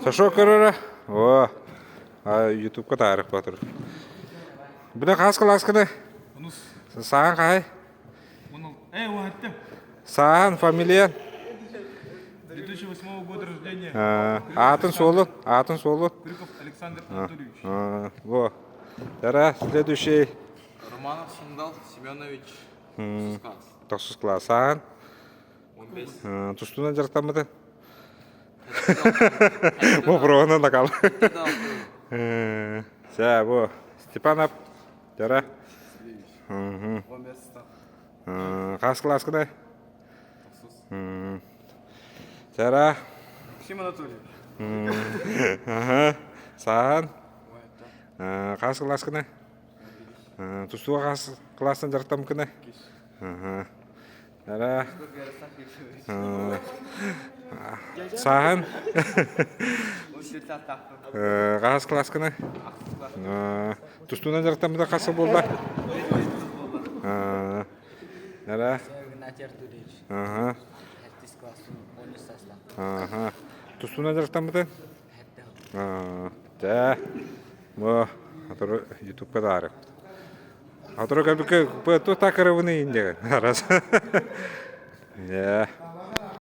Сашо көрөрө. О, ютубка таарых батыр. Бына хас кылааскыны? Саан хай? Саан, фамилия? 2008 года рождения. Аатын суолун, аатын суолун. Крюков Александр Анатольевич. Во. Тара, следующий. Романов Сандал Семенович. Тохсус класс. Тохсус класс. Саан. 15. Тустуунан дьарыктаммыты? Боппуруоһунан накал. Сэ, бу Степанов Тара. Хас кылааскыный? Тара. Максим Анатольевич. Сааһан. Хас кылааскыный? Тустууга хас кылаастан дьарыктаммыккыный? Ара. Сааһын. Хас кылааскыный? Тустуунан дьарыктаммыта хас сыл буолла? Ара. Игнатий Артурович. Ага. Төрдүс класс 13 саастаах. Ага. Тустуунан дьарыктаммыта? Дьэ, бу ютубка таары. Атору кэлбиккэ туох такырыбыный диэн арас. Дьэ.